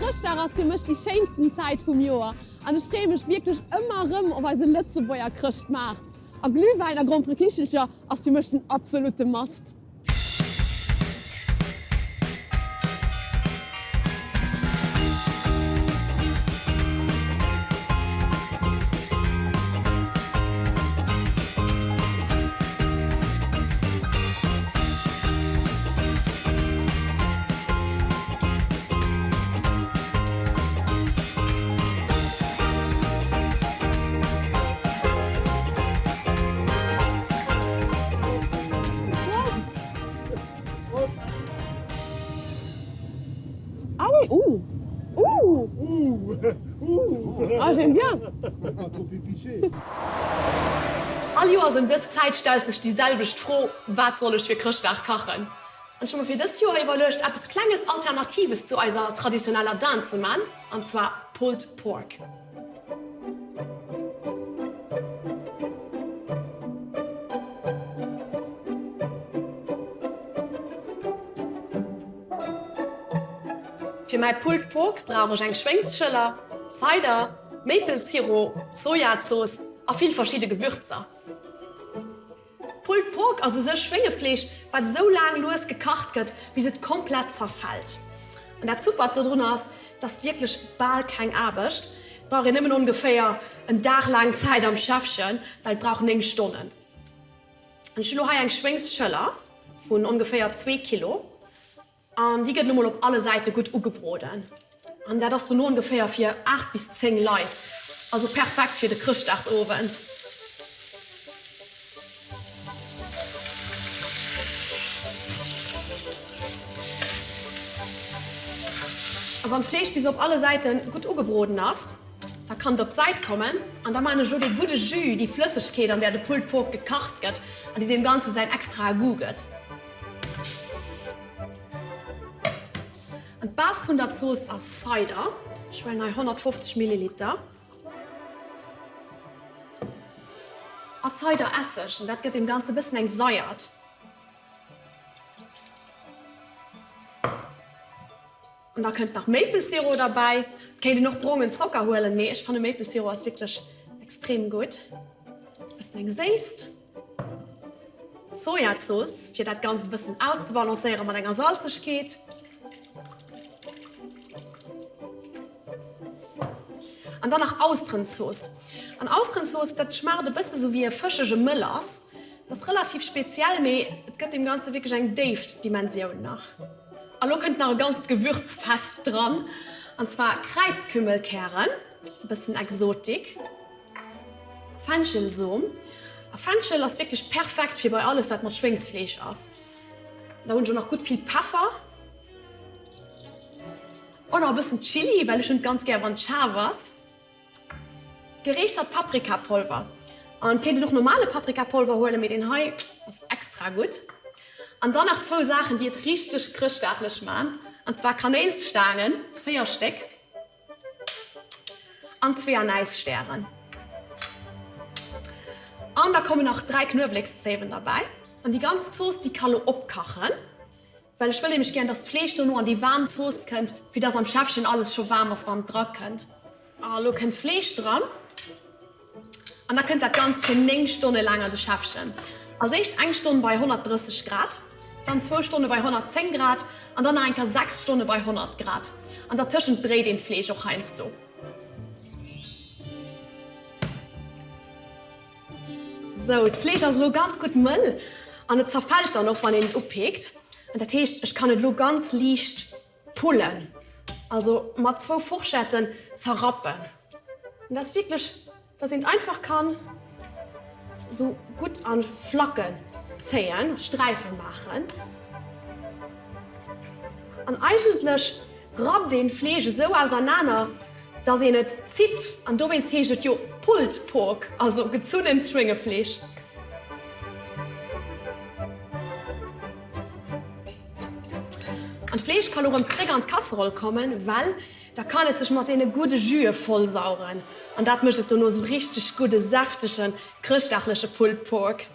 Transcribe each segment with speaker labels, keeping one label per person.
Speaker 1: Chrëschtdag ass fir mech déi schéinsten Zäit vum Joer an ech freeë mech wierklech ëmmer erëm op eise Lëtzebuerger Chrëschtmaart. A Glühwäin a Gromperekichelcher ass fir mech den absolute Must. Ah oui, ouh Ouh Ah j'aime bien
Speaker 2: All Joers ëm dës Zäit stellt sech déi selwecht Fro, Wat soll ech fir Chrëschtdag kachen? An ech hu mer fir dëst Joer iwwerluecht, eppes klenges Alternatives zu eiser traditioneller Dinde ze man, an zwar Pulled Pork. Fir mäi Pulled Pork brauch ech eng Schwéngsschëller, Cider, Maple Sirop, Sojazooss a vill verschidde Gewürzer. Pulled Pork ass u sech Schwéngefleesch, wat esou laang lues gekacht gëtt, bis et komplett zerfält. An dat Supert dodrun ass, et ass wierklech bal keng Aarbecht. Et brauch een nëmmen ongeféier en Dag laang Zäit am Schäffchen, well et brauch 9 Stonnen. An ech hunn elo hei eng Schwéngsschëller vun ongeféier zwee Kilo. An déi gëtt elo mol op alle Säite gutt ugebroden. An dat ass dono ongeféier fir 8 bis 10 Leit. Also perfekt fir de Chrëschtdagsowend. A wann d'Fleesch bis op alle Säite gutt ugebroden ass, da kann et op d'Säit kommen. An da maan ech elo dee gudde Jus, déi Flëssegkeet an där de Pulled Pork gekacht gëtt an déi deem Ganze säin extrae Goût gëtt. An d'Base vun der Zooss ass Cider. Ech huelen hei 150 Milliliter. A Cider-Esseg, an dat gëtt deem Ganze e bëssen eng Saiert. An da kënnt nach Maple Sirop derbäi. Et kéint een och brongen Zocker huelen, mee ech fanne Maple Sirop ass wierklech extrem gutt. E bëssen eng Séisst. Sojazooss, fir dat Ganzt e bëssen auszebalancéiere mat enger Salzegkeet. An dann nach Austrenzooss. An Austrenzooss, dat schmaacht e bësse sou wéi e fëschege Mëlass. Dat ass relativ speziell, mee et gëtt deem Ganze wierklech eng déift Dimensioun nach. A lo kënnt nach e ganzt Gewürzfest dran, an zwar Kräizkümmelkären, e bëssen Exotik. Fenschelsom. A Fenschel ass wierklech perfekt fir bei alles wat mat Schwéngsfleesch ass. Da hunn ech och nach gutt vill Peffer. Och nach e bëssen Chili, well ech hunn et ganz gär wann et schaarf ass. Gereechert Paprikapolver. An et kéint een och normale Paprikapolver huelen, mee deen hei ass extra gutt. An dann nach zwou Saachen déi et richteg chrëschtdaglech man, an zwar Kanéilsstaangen, 4 Stéck. An zwee Anäisstären. An da kommen nach 3 Knuewelekszéiwen derbäi. An déi ganz Zooss, déi ka lo opkachen, well ech wëll nämlech gären, dass d'Fleesch dono an déi waarm Zooss kënnt, fir dass am Schäffchen alles scho waarm ass, wann et drakënnt. A lo kënnt d'Fleesch dran. An da kënnt dat Ganzt fir 9 Stonne laang an de Schäffchen. Als éischt eng Stonn bei 130 Grad, dann zwou Stonne bei 110 Grad an dann nach eng Kéier 6 Stonne bei 100 Grad. An dertëschent dréit een d'Fleesch och heiansdo. Sou, d'Fleesch ass elo ganz gutt mëll an et zerfält dann och wann een et upeekt. An dat heescht, ech kann et elo ganz liicht Pullen, also mat zwou Forschetten zerrappen. An dat ass wierklech, dass een et einfach kann sou gutt an Flacken zéien, Sträifen maachen. An eigentlech rappt een d'Fleesch esou ausernaner, dass een et zitt. An dowéinst heescht et jo Pulled Pork, also gezunnent Schwéngefleesch. An d'Fleesch ka lo rëm zréck an d'Kasseroll kommen, well da kann et sech mat deene gudde Jüe vollsaugen. An dat mécht et dono sou richteg gudde, säftegen, chrëschtdagleche Pulled Pork.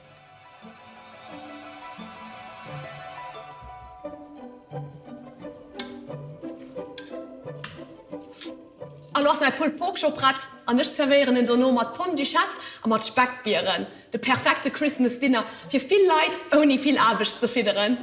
Speaker 2: Lo ass mäi Pulled Pork scho prett an ech zerwéieren en dono mat Pommes Duchesse a mat Speckbieren. De perfekte Christmas Dinner fir vill Leit ouni vill Aarbecht ze fidderen.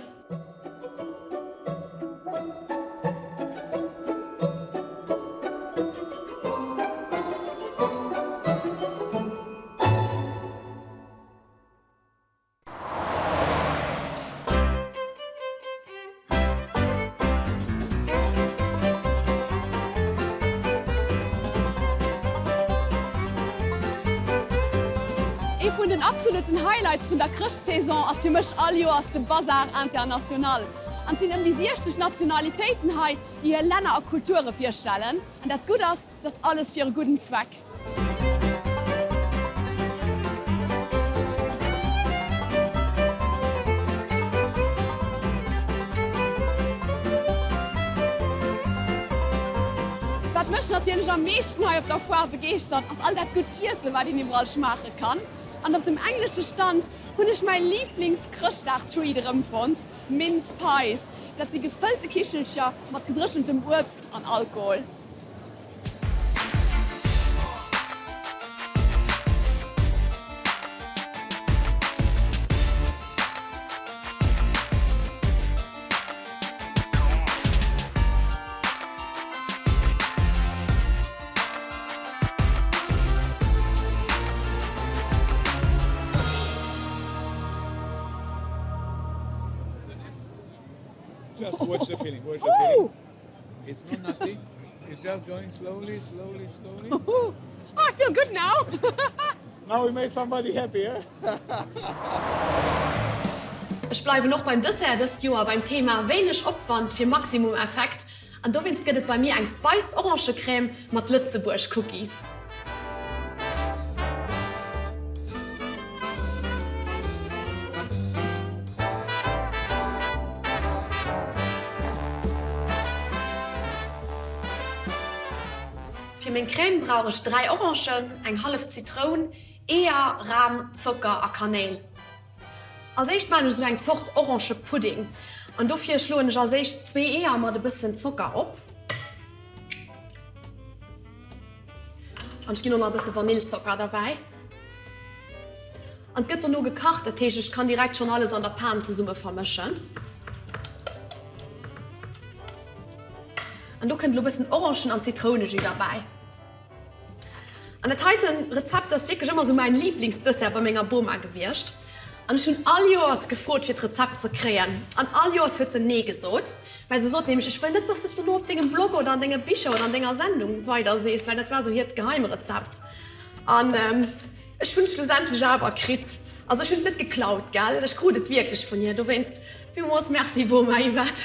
Speaker 1: Ee vun den absoluten Highlights vun der Chrëschtsaison ass fir mech all Joers de Bazar International. An et sinn ëm déi 60 Nationalitéiten hei, déi hir Länner a Kulture virstellen. An dat Gutt ass, et ass alles fir e gudden Zweck. Wat mech natierlech am meeschten hei op der Foire begeeschtert, ass all dat gutt Iessen, wat een iwwerall schmaache kann. An op dem englesche Stand hunn ech mäi Liiblings-Chrëschtdag-Treat erëmfonnt, Mince Pies. Dat si gefëllte Kichelcher mat gedréchentem Uebst an Alkohol.
Speaker 3: Just watch the feeling, watch the feeling. It's not nasty. It's just going slowly, slowly, slowly.
Speaker 1: Oh, I feel good now.
Speaker 3: Now we made somebody happy, eh?
Speaker 2: Ech bleiwen och beim Dessert dëst Joer beim Thema wéineg Opwand fir Maximum Effekt an dowéinst gëtt et bei mir eng Spiced Orangecrème mat Lëtzebuerg Cookies. Fir meng Crème brauch ech 3 Orangen, eng hallef Zitroun, Eeër, Ram, Zocker a Kanéil. Als éischt maan ech esou eng Zort Orangepudding an dofir schloen ech als éischt zwee Eeër mat e bëssen Zocker op. An ech ginn och nach e bësse Vanillzocker derbäi. An et gëtt dono gekacht, dat heescht ech kann direkt schonn alles an der Pan zesumme vermëschen. An do kënnt elo e bëssen Orangen an Zitrounejus derbäi. An dat heiten Rezept ass wierklech ëmmer sou mäin Liblingsdessert bei menger Boma gewiescht. An ech hunn all Joers gefrot fir d'Rezept ze kréien. An all Joers huet se nee gesot. Well se sot nämlech, ech wëll net, dass de et dono op dengem Blog oder an denge Bicher oder an denger Sendung weider sees, well dat war sou hiert Geheimrezept. An ech hunn et schlussendlech awer kritt. Also ech hunn et net geklaut, gell, ech krut et wierklech vun hir. Dowéinst villmools Merci, Boma Yvette.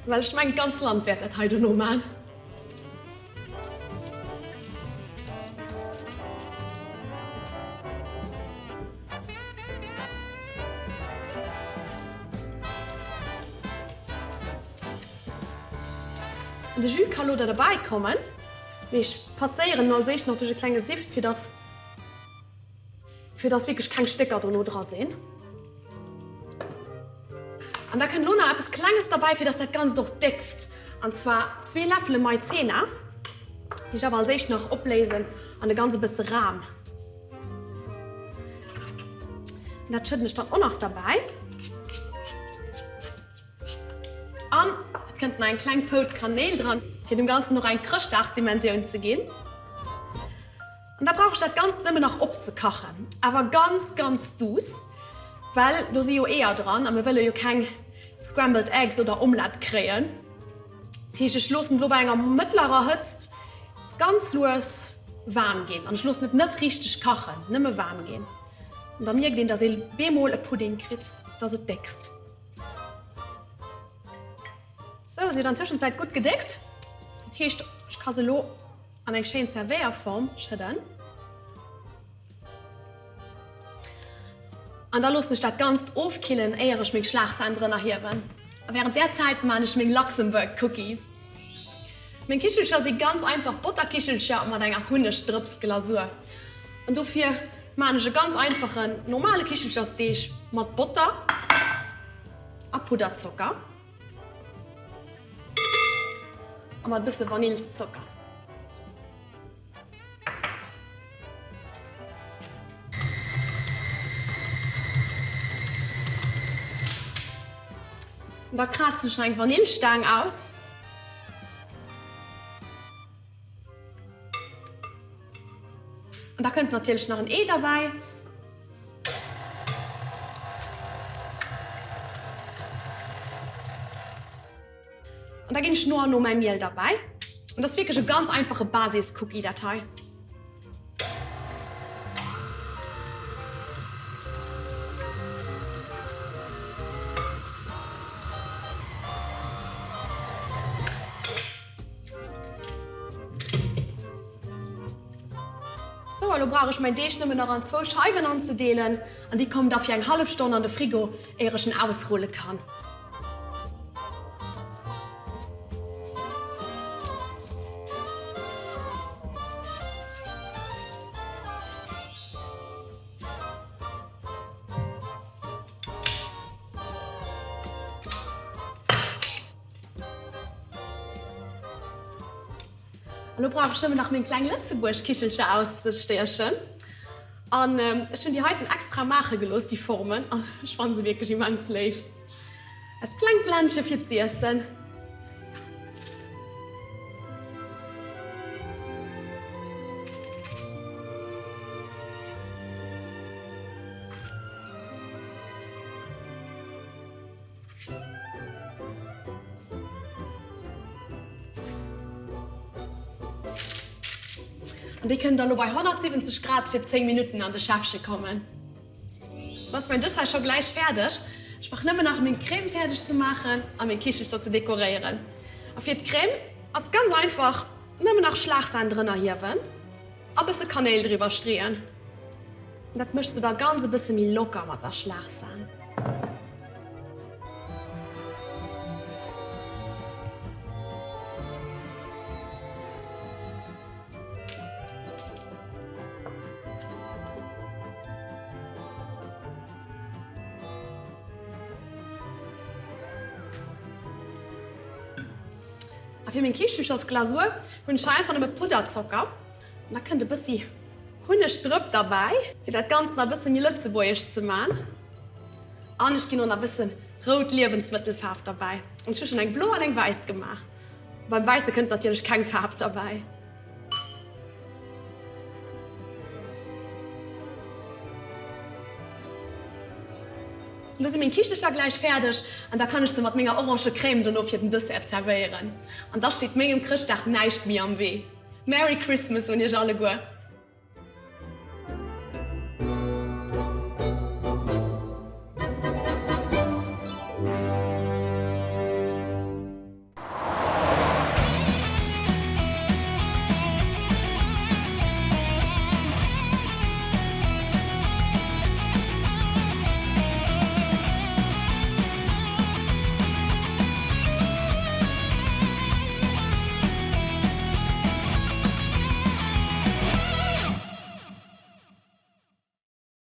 Speaker 2: Well ech mengen, d'ganz Land wäert dat hei dono man. De Jus ka lo da derbäi kommen, mee ech passéieren en als éischt nach duerch e klenge Sift, fir dass fir dass wierklech keng Stécker dono dra sinn. An da kënnt lo nach eppes Klenges derbäi, fir dass dat Ganzt och déckst, an zwar zwee Läffele Maizena, déi ech awer als éischt nach opléisen an e ganz e bësse Ram. Dat schëdden ech dann och nach derbäi. An et kënnt nach eng kleng Pout Kanéil dran, fir dem Ganzen och eng Chrëschtdagsdimensioun ze ginn. An da brauch ech dat Ganzt nëmmen nach opzekachen, awer ganz, ganz douce, well do si jo Eeër dran a mir wëlle jo keng Scrambled Eggs oder Omelette kréien. Dat heescht, ech loossen et elo bei enger mëttlerer Hëtzt ganz lues waarm ginn an ech loossen et net richteg kachen, nëmme waarm ginn. An da mierkt een, dass ee bemol e Pudding kritt, dass et déckst. Sou, si huet an Tëschenzäit gutt gedéckst. Dat heescht, ech ka se elo an eng schéin Zerwéierform schëdden. An da loossen ech dat Ganzt ofkillen, éier ech meng Schlagsan drënner hiewen. A wärend där Zäit maan ech meng Luxembourg Cookies. Meng Kichelcher si ganz einfach Botterkichelcher mat enger Hunnegdrëpsglasur. An dofir maan ech e ganz einfachen normale Kichelchersdeeg mat Botter a Pudderzocker a mat e bësse Vanillszocker. An da krazen ech nach eng Vanillstaang aus. An da kënnt natierlech nach en Ee derbäi. An da ginn ech no an no mäi Miel derbäi. An dat ass wierklech e ganz einfache Basis-Cookie dat hei. Sou, a lo brauch ech mäin Deeg nëmmen nach an zwou Scheiwen anzedeelen an déi kommen da fir eng hallef Stonn an de Frigo, éier ech en ausrulle kann. Elo brauch ech nëmmen nach meng kleng Lëtzebuerg-Kichelcher auszestiechen. An ech hunn déi heiten extra maache gelooss, déi Formen, an ech fanne se wierklech immens léif. Eist klengt Ländche fir z'iessen. An déi kënnen da lo bei 170 Grad fir 10 Minutten an de Schäffche kommen. Lo ass mäin Dessert scho gläich fäerdeg. Ech brauch nëmmen nach meng Crème fäerdeg ze maachen a meng Kichelcher ze dekoréieren. A fir d'Crème ass ganz einfach, nëmmen nach Schlagsahn drënner hiewen a bësse Kanéil driwwer streeën. Dat mécht se da ganz e bësse méi locker mat der Schlagsahn. A fir meng Kiischtelchersglasur hunn ech hei einfach nëmme Pudderzocker an da kënnt e bëssi Hunnegdrëpp derbäi, fir dat Ganzt nach e bësse méi lëtzebuergesch ze man. An ech ginn och nach e bësse rout Liewensmëttelfaarf derbäi. An ech hu schonn eng blo an eng wäiss gemaach. Beim wäisse kënnt natierlech keng Faarf derbäi. Lo si meng Kichelcher gläich fäerdeg an da kann ech se mat menger orange Crème dono fir den Dessert zerwéieren. An da steet mengem Chrëschtdag näischt méi am Wee. Merry Christmas un iech alleguer!